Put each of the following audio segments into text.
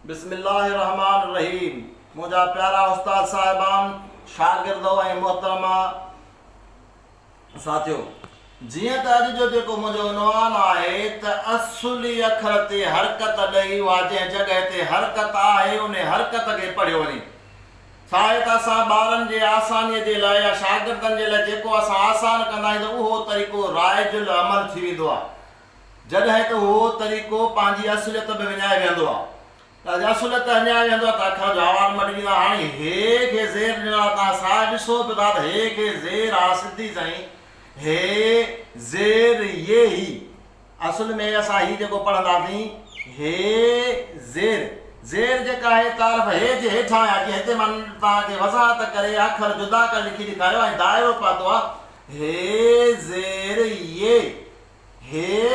بسم الله الرحمٰن الرحيم منهنجا پيارا استاد صاحبان، شاگردو ۽ محترمه ساٿيو! جيئن ته اڄ جو جيڪو منهنجو عنوان آهي ته اصلي اکر تي حرڪت ڏئي اها جنهن جڳهه تي حرڪت آهي انهي حرڪت کي پڙهيو وڃي. ڇا آهي ته اسان ٻارن جي آسانيء جي لاء يا شاگردن جي لاء جيڪو اسان آسان ڪندا آهيون ته اهو طريقو رائج العمل ٿي ويندو آهي. جڏهن ته اهو طريقو پنهنجي اصليت به وڃائي ويهندو آهي. ته جي اصليت وڃائي ويهندو آهي ته اکر جو آواز مٽجي ويندو آهي. هاڻي هي کي زير ڏنل آهي توهان ساهه ڏسو به ٿا ته هي کي زير آهي سڌي سائين هي زير ي هي اصل ۾ اسان هي جيڪو پڙهنداسين هي زير زير جيڪا آهي تعرف هي جي هيٺان آهي جيئن هتي مان توهان کي وضاحت ڪري اکر جدا ڪري لکي ڏيکاريو ۽ دائرو پاتو آهي هي زير ي هي،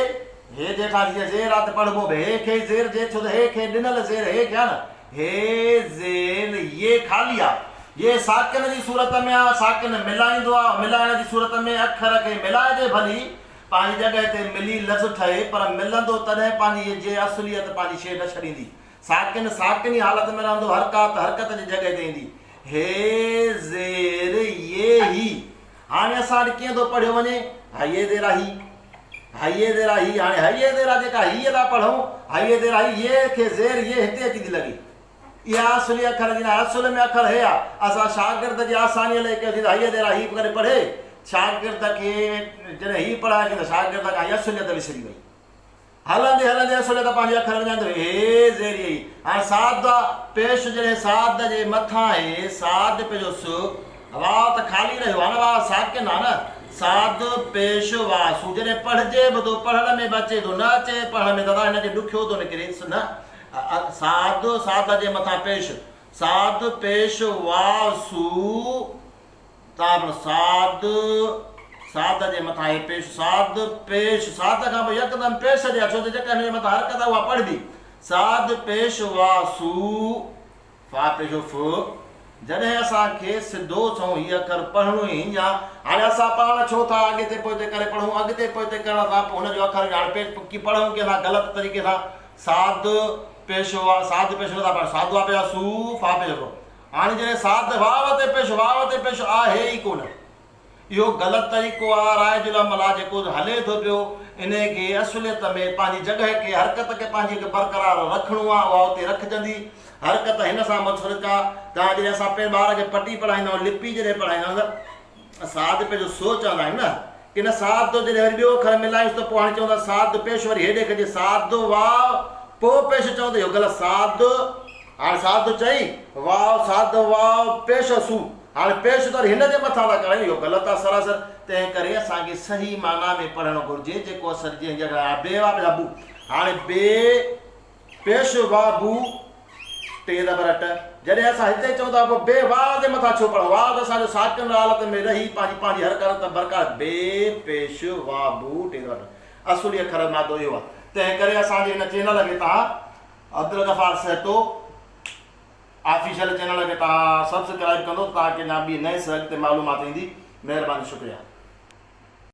هي جي هيٺان جيئن زير آ ته پڙهبو به هي کي ئي زير جي ڇو ته هي کي ڏنل زير هي کي آ نه. هي زير ي خالي آ. ي ساڪن جي صورت ۾ آ، ساڪن ملائيندو آ، ملائڻ جي صورت ۾ اکر کي ملائجي ڀلي پنهنجي جڳهه تي ملي لفظ ٺهي پر ملندو تڏهن پنهنجي ي جي اصليت پنهنجي شيء نه ڇڏيندي. ساڪن ساڪني حالت ۾ رهندو حرڪات حرڪت جي جڳهه تي ايندي. هي زير ي هي. هاڻي اسان وٽ ڪيئن ٿو پڙهيو وڃي؟ هيء زيرا هي، هيء زيرا هي، هاڻي هيء زيرا جيڪا هيء ٿا پڙهون، هيء زيرا هي، يي کي زير يي هتي اچي ٿي لڳي. اها اصلي اکر جي ناهي، اصل ۾ اکر هي آ. اسان شاگرد جي آسانيء لئي ڪيوسين ته هيء زيرا هي به ڪڏهن پڙهي. شاگرد کي جڏهن هي پڙهايوسين ته شاگرد کان هيء اصليت وسري وئي. هلندي هلندي اصل ته پنهنجي اکر وڃائيندو هي زير يي هاڻي صاد آ پيش جڏهن صاد جي مٿان هي صاد پيش س واء ته خالي رهيو آ نه واء ساڪن آ نه صاد پيش وا سو جڏهن پڙهجي به ٿو پڙهڻ ۾ به اچي ٿو نه اچي پڙهڻ ۾ دادا هن کي ڏکيو ٿو نڪري نه صاد صاد جي مٿان پيش صاد پيش وا سو تان صاد، صاد جي مٿان هي پيش، صاد پيش، صاد کان پوء يڪدم پيش ڏيا، ڇو ته جيڪا هن جي مٿان حرڪت آهي اها پڙهبي. صاد پيش وا سو، فا پيش ف. جڏهن اسان کي سڌو سنئون هي اکر پڙهڻو ئي هينئن آ، هاڻي اسان پاڻ ڇو ٿا اڳتي پوئتي ڪري پڙهون، اڳتي پوئتي ڪرڻ سان پوء هن جو اکر هاڻي پيش پڙهون ڪيئن ٿا غلط طريقي سان، صاد پيش وا، صاد پيش نٿا پڙهون، صاد وا پيش آ سو، فا پيش ف. هاڻي جڏهن صاد واو تي پيش واو تي پيش آهي ئي ڪونه. اهو غلط طريقو آ رائج العمل آ جيڪو هلي ٿو پيو انهي کي اصليت ۾ پنهنجي جڳهه کي حرڪت کي پنهنجي کي برقرار رکڻو آ اها اتي رکجندي حرڪت هن سان متفرق آ تان جڏهن اسان پنهنجي ٻار کي پٽي پڙهائيندا آهيون لپي جڏهن پڙهائيندا آهيون ته صاد پيش سو چوندا آهيون نه ڪي نه صاد جڏهن وري ٻيو اکر ملايوس ته پوء هاڻي چوندا صاد پيش وري هيڏي کڄي صاد واو پوء پيش چئون ته اهو غلط صاد هاڻي صاد چئي واو صاد واو پيش سو هاڻي پيش ته وري هن جي مٿان ٿا ڪرايون اهو غلط آهي سراسر تنهن ڪري اسان کي صحيح معنيٰ ۾ پڙهڻ گهرجي جيڪو اثر جنهن جڳهه آهي بي وا پيش بو هاڻي بي پيش وا بو ٽي زبر ٽ جڏهن اسان هتي چئون ٿا پوء بي واء جي مٿان ڇو پڙهون؟ واء ته اسان جو ساڪن حالت ۾ رهي پنهنجي پنهنجي حرڪت برقرار بي پيش وا بو ٽي زبر ٽ اصلي اکر مادو اهو آهي تنهن ڪري اسان جي هن چينل کي توهان عبدالغفار سهتو آفيشل چينل کي توهان سبسڪرائب ڪندو ته توهان کي اڃا ٻي نئين سر اڳتي معلومات ايندي مهرباني شڪريا.